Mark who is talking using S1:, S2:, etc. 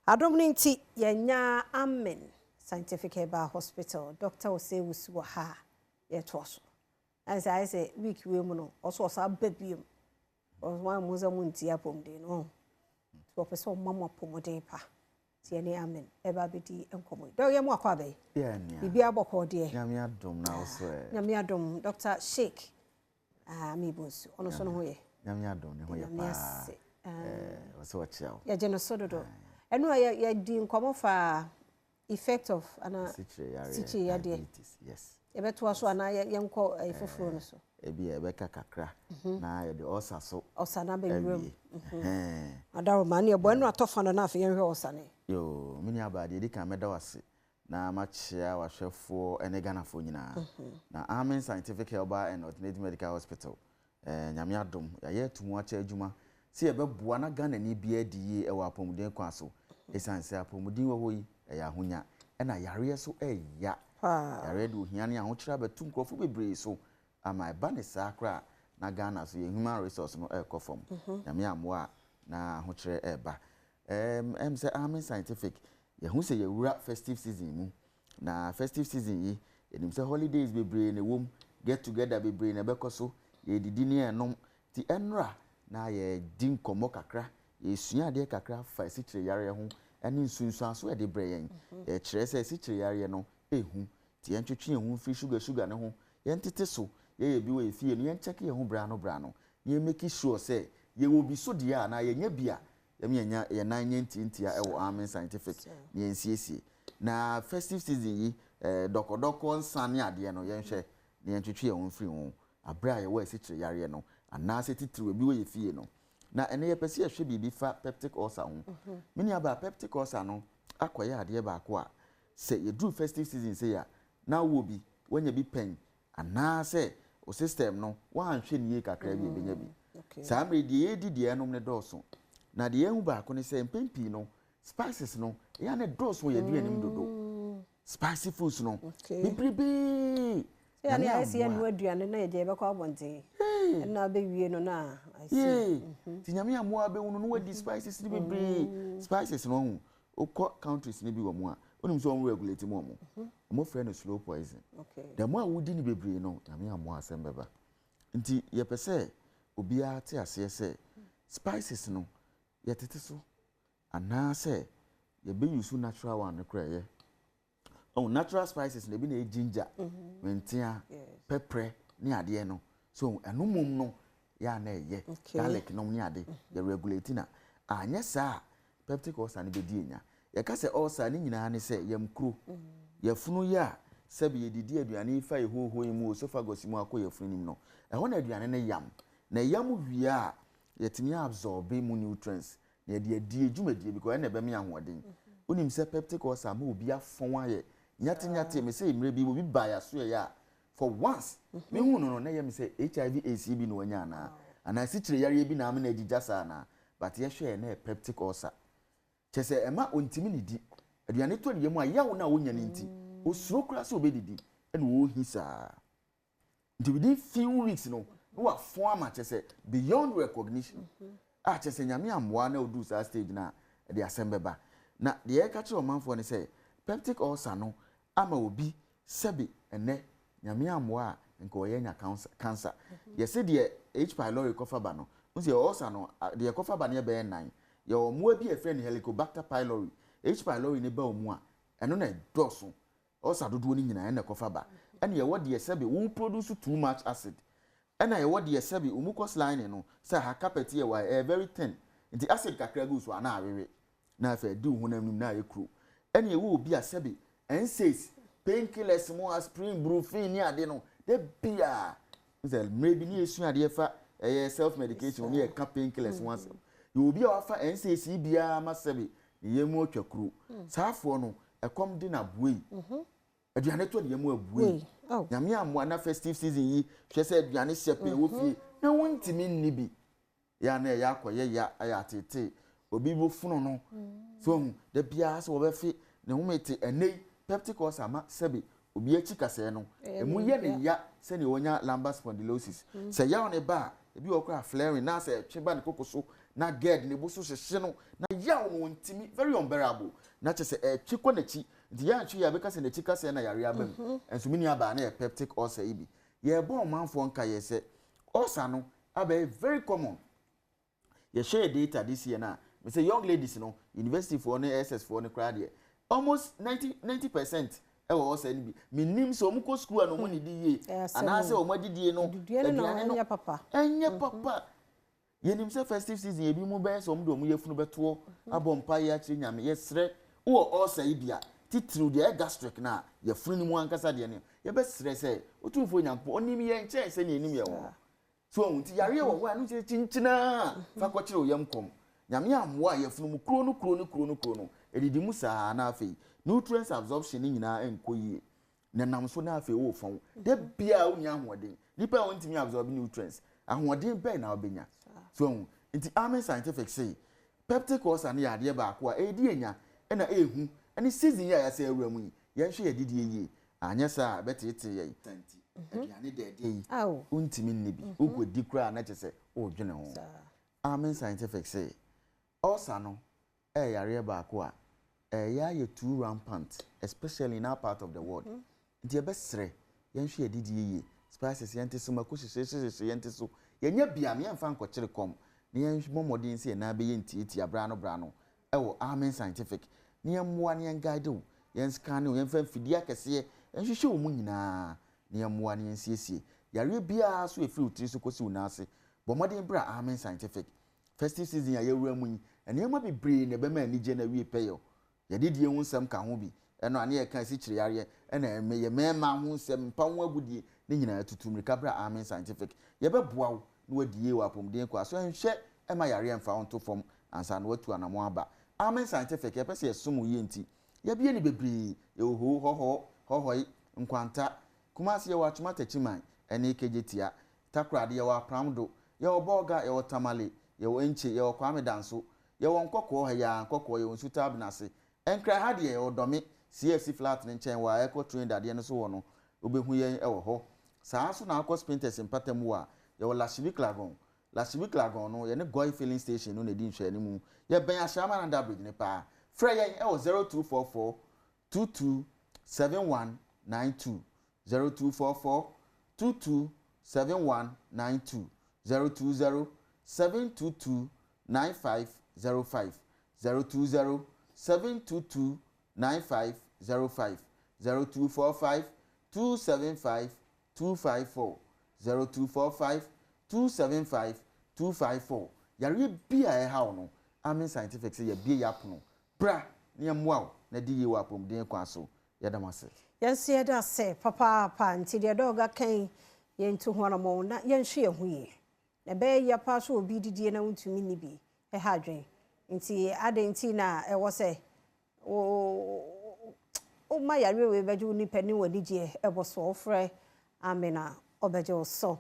S1: Adom no nti yɛnya Amen Scientific Herbal Hospital Dr. Osei Wusu wɔ ha a yɛtoa so. Ɛne sɛ ayɛ sɛ week wei mu no ɔso ɔsa ba biom. Ɔso a mo sɛ mo nti apɔmuden no. Nti ɔpɛ sɛ ɔma mo apɔmuden pa. Nti yɛne Amen ɛba abɛdi nkɔmmɔ yi. Dɔk yɛ mo akɔ abɛyi. Biribiara bɔkɔɔ deɛ.
S2: Nyame adom na wo so ɛ.
S1: Nyame adom Dr. Sheikh Ami Bonsu ɔno so no ho yɛ.
S2: Nyame adom ne ho yɛ paa. Ɔsɛ ɔkyea wo.
S1: Yɛgye no so dodo. Ɛno a yɛdi nkɔmmɔ fa effect of ana sikyire yadeɛ.
S2: Yes.
S1: Yɛbɛtoa so anaa yɛnkɔ foforɔ no so.
S2: Ebi a yɛbɛka kakra na yɛde ɔsa so.
S1: Ɔsa na bɛwura mu. Adaroma ne yɛbɔ ɛno atɔ fa no na afei yɛnhwɛ ɔsa ne.
S2: Yo, me nua baa deɛ ɛdi kan mɛda wo ase na makyea wahwɛfoɔ ne Ghanafoɔ nyinaa. Na Amen Scientific Herbal and Alternative Medical Hospital, Nyame adom, yɛayɛ ato mu akyɛ adwuma sɛ yɛbɛboa na Ghanani biara di yie wɔ apɔmuden kwan so. Ɛsiane sɛ apɔmuden wɔ hɔ yi, ɛyɛ ahonya, ɛna yareɛ so ɛya. Yareɛ de ohia ne ahokyerɛ abɛto nkurɔfoɔ bebree so ama ɛba ne saa koraa na Ghana so yɛn human resource no ɛrekɔ fam. Nyame ammoa a na ahokyerɛ ɛreba. Sɛ Amen Scientific, yɛhu sɛ yɛwura festive season mu. Na festive season yi, yɛnim sɛ holidays bebree na ɛwɔ mu, get together bebree na ɛbɛkɔ so, yɛdidi ne yɛnom. Nti ɛnora na yɛdi nkɔmmɔ kakra, yɛsua adeɛ kakra fa asikyire yareɛ ho ɛne nsunsuanso yɛde brɛ yɛn. Yɛkyerɛ sɛ asikyire yareɛ no ɛhu. Nti yɛntwetwe yɛn ho mfiri sugar sugar ne ho, yɛntete so, yɛyɛ bi wɔ yɛ fie no, yɛnkyɛke yɛn ho brano brano. Yɛn make sure sɛ yɛwɔ bi so deɛ a anaa yɛnyɛ bi a, yɛn yɛnya yɛn nan nyɛ ntiantia ɛwɔ Amen Scientific na yɛnsiesie. Na festive season yi, dɔkɔdɔkɔ nsa ne adeɛ no, yɛnhwɛ na yɛntwetwe yɛn ho mfiri ho. Abere a yɛwɔ asikyire yareɛ no, anaasɛ titiriw ebi wɔ yɛ fie no. Na ɛnɛ yɛpɛ sɛ yɛhwɛ biribi fa peptic ulcer ho. Me nua baa, peptic ulcer no akɔyɛ adeɛ baako a sɛ yɛduru festive season sɛ a na wowɔ bi, woanya bi pɛn anaasɛ o system no woanhwɛ ne yie kakra bi, ebɛnya bi. Saa mmerɛ deɛ yɛdi deɛ ɛnom ne dɔɔso. Na deɛ yɛhu baako ne sɛ mpɛn pii no spices no ɛyɛ ne dɔɔso wɔ yɛn aduane mu dodo. Spicy foods no bebrebee.
S1: Sɛ yɛne ayɛ sɛ yɛnoa aduane na yɛgye yɛbɛkɔ abɔnten ɛna bɛwie no na
S2: Yee. Nti Nyame amoa bɛhu no na wadi spices no bebree. Spices no ho wokɔ countries no bi wɔ mu a wonim sɛ wɔn regulate mu ɔmo. Ɔmo frɛ no slow poison. The more a wodi no bebree no, Nyame amoa asɛm bɛba. Nti yɛpɛ sɛ obiara te aseɛ sɛ spices no yɛtete so anaasɛ yɛbɛuse natural one no koraa ɛyɛ. Oh, natural spices na ebi na yɛ ginger, mentea, pɛprɛ ne adeɛ no. So ɛno mom no yɛ a na ɛyɛ garlic nom ne ade yɛ regulate na anyɛ saa a peptic ulcer no bɛdi enya. Yɛka sɛ ulcer ne nyinaa ne sɛ yɛm kuro. Yɛfunu yɛ a sɛbi yɛdidi aduane fa yɛ hoho yi mu esophagus mu akɔ yɛfunu nim no. Ɛhɔ na aduane no yam. Na yam wie a yɛtumi absorb mu nutrients na yɛde adi dwumadie because ɛna ɛbɛmi ahoɔden. Wonim sɛ peptic ulcer ma obi afɔn ayɛ nyate nyate. Me sɛ mmerɛ bi obi ba yɛaso yɛ a for once mehu no na yɛ me sɛ HIV AIDS bi na wanya anaa sikyire yareɛ bi na ama na agyigya saa anaa, but yɛhwɛ yɛ na yɛ peptic ulcer. Kyɛ sɛ ɛma ontimi ne di aduane tɔ ne yam a yaw na wonya ne nti osuro koraa sɛ obɛdidi ɛna wɔrehi saa. Nti within few weeks no na wafɔn ama kyɛ sɛ beyond recognition a kyɛ sɛ Nyame ammoa na oduru saa stage na ɛde asɛm bɛba. Na deɛ yɛka kyerɛ ɔmanfoɔ ne sɛ peptic ulcer no ama obi sɛbi ɛnɛ Nyame ammoa a nka ɔyɛ nya cancer. Yɛsɛ deɛ H pylori kɔfa ba no n sɛ ulcer no deɛ kɔfa ba no yɛ bɛyɛ nan. Yɛwɔ mmoa bi a yɛfrɛ no Helicobacter pylori. H pylori ne ba wɔ mu a ɛno na ɛdɔɔso ulcer dodoɔ no nyinaa ɛna ɛkɔfa ba. Ɛna yɛwɔ deɛ sɛbi wo produce too much acid, ɛna yɛwɔ deɛ sɛbi wo mucus lining no sɛ ha carpet yɛ wɔ ɛyɛ very thin nti acid kakra gu so ana awewe na afei ɛdi wo honam nim na ayɛ kuro. Ɛna yɛwɔ obi a sɛbi NSAIDs, painkillers mu, aspirin, brufen ne ade no de bia sɛ mmerɛ bi ne yɛsua adeɛ fa ɛyɛ self medication ne yɛka painkillers ho asɛm. Yɛwɔ obi a wafa NSAIDs yi biara ma sɛbi ne yɛn mu atwa kuro. Saa afoɔ no ɛkɔm de na aboe aduane tɔ ne yɛn mu abue. Nyame amoa na festive season yi hwɛ sɛ aduane hyɛ pɛn wɔ fie na wontumi nni bi yɛ na ɛyɛ akɔyɛ ya ayɛ atete obi bo fono no so ohun da biara sɛ wɔbɛfe ne ho te. Ɛnɛ yi peptic ulcer ama sɛbi obi akyi kasɛɛ no emu yɛ ne ya sɛnea wɔnya lumbar spondylosis. Sɛ yaw ne ba a ebi wɔ koraa flaring na sɛ ɛtwe ba ne koko so. Na GERD ne bo so hyehye no, na yaw no ɔntumi, very unbearable. Na kyerɛ sɛ ɛtwe kɔ n'akyi. Nti yɛantwe yɛ a, bɛka sɛ n'akyi kasɛɛ na yareɛ aba mu. Nso me nua baa na yɛ peptic ulcer yi bi. Yɛrebɔ ɔmanfoɔ nkaeɛ sɛ ulcer no abɛyɛ very common. Yɛhwɛ yɛ data this year no a, me sɛ young ladies no, university foɔ ne SS foɔ no koraa deɛ, almost 90% ɛwɔ ulcer no bi. Menim sɛ wɔn kɔ school a na wɔn nidi yie, anaasɛ wɔn adidie no, aduane no ɛnyɛ papa. Yɛnim sɛ festive season ebi mu bɛyɛ sɛ wɔn de wɔn yafunu bɛtoɔ abɔ mpaeɛ akyerɛ Nyame. Yɛsrɛ, wowɔ ulcer yi bi a, titiriw deɛ ɛyɛ gastric no a, yafunu no mu ankasa deɛ no, yɛbɛsrɛ sɛ Otumfoɔ Nyankopɔn ɔnim yɛn kyɛn sɛnea yɛnim yɛn ho no. So wahu? Nti yareɛ wɔ hɔ a, ɛno nkyerɛ kyinkyinaa fa kɔkyerɛ wo yam kɔm. Nyame ammoa a, yafunu mu kuro no kuro no kuro no kuro no, ɛdidi mu saa na afei nutrients absorption no nyinaa nkɔ yie. Na ɛnam so na afei wofɔn. Da biara wonni ahoɔden. Nipa a ɔntumi absorb nutrients, ahoɔden bɛn na wobɛnya? So wahu? Nti Amen Scientific se, peptic ulcer no yɛ adeɛ baako a ɛredi anya ɛna ɛrehu ɛne season yi a yɛasɛ awura mu yi, yɛnhwɛ yɛn adidie yie, anyɛ saa a ɛbɛteetee yɛn. Nti aduane dɛɛdɛɛ yi, wontumi nni bi. Wokɔdi koraa a na kyerɛ sɛ woredwene ho. Amen Scientific se, ulcer no ɛyɛ yareɛ baako a ɛyɛ ayɛ too rampant especially in our part of the world. Nti yɛbɛsrɛ yɛnhwɛ yɛdidie yie, spices yɛnte so, mako hyehyehyehye yɛnte so, yɛnyɛ bia no yɛmfa nkɔkyere kɔm, na yɛmmɔ mmɔden sɛ yɛn nan bɛyɛ ntiatia berɛ ano berɛ ano ɛwɔ Amen Scientific, na yɛmmoa na yɛn guide wo, yɛn scan wo, yɛmfa mfidie akɛseɛ nhwehwɛ wo mu nyinaa, na yɛmmoa na yɛnsiesie yareɛ biara so ɛfiri wo tiri so kɔsi wo nan ase. Bɔ mmɔden bra Amen Scientific. Festive season a yɛwura mu yi, nneɛma bebree na ɛbɛma anigye na awie pɛyɛ. Yɛdidie ho nsɛm ka ho bi, ɛno a ne yɛka asikyire yareɛ, ɛna ɛmɛ yɛ mmarima ho nsɛm, mpa ho agodie ne nyinaa tutu mmirika bra Amen Scientific. Yɛbɛboa wo na wadi yie wɔ apɔmuden kɔ so, nhwɛ ɛma yareɛ mfa wo nto fam ansa na watu anammɔn aba Amen Scientific. Yɛpɛ sɛ yɛsom wo yie nti yɛbie ne bebree. Yɛwɔ Hoo, Hɔhɔ, Hɔhɔi, Nkwanta, Kumase, yɛwɔ Atwoma Takyiman ɛne Kejetia, Takoradi yɛwɔ Apramdo, yɛwɔ Bɔɔga, yɛwɔ Tamale, yɛwɔ Nkye, yɛwɔ Kwame Danso, yɛwɔ Nkɔkɔɔ ha yi, Nkɔkɔɔ yɛwɔ Nsuta Abenase. Nkran ha deɛ yɛwɔ Dɔme CFC flat ne nkyɛn wɔ a ɛkɔ train dadeɛ no so wɔ no, wobɛhu yɛn wɔ hɔ. Saa nso na akɔ Spintex mpata mu a yɛwɔ Lashibi Klagon. Lashibi Klagon no, yɛne Goil filling station no na ɛdi nhwɛanimu. Yɛbɛn Ashaiman under bridge ne paa. Frɛ yɛn ɛwɔ 0244 22 7192, 0244 22 7192, 020 722 9505, 020 722 9505, 0245 275 254, 0245 275 254. Yareɛ bi a ɛha wo no, Amen Scientific sɛ yɛbie yɛ apono, bra na yɛmmoa wo na di yie wɔ apɔmuden kwan so. Yɛda mo ase.
S1: Yɛnso yɛda ase papaapa. Nti deɛ dɔɔga kan, yɛntu ho anammɔn na yɛnhwɛ yɛn ho yie. Na ɛbɛyɛ yie paa so obi didie na wontumi nni bi, ɛha adwen. Nti adɛn nti na ɛwɔ sɛ woma yareɛ wei bɛgye wo nipa ne w'anigyeɛ ɛbɔ so? Wofrɛ Amen a, ɔbɛgye wo so.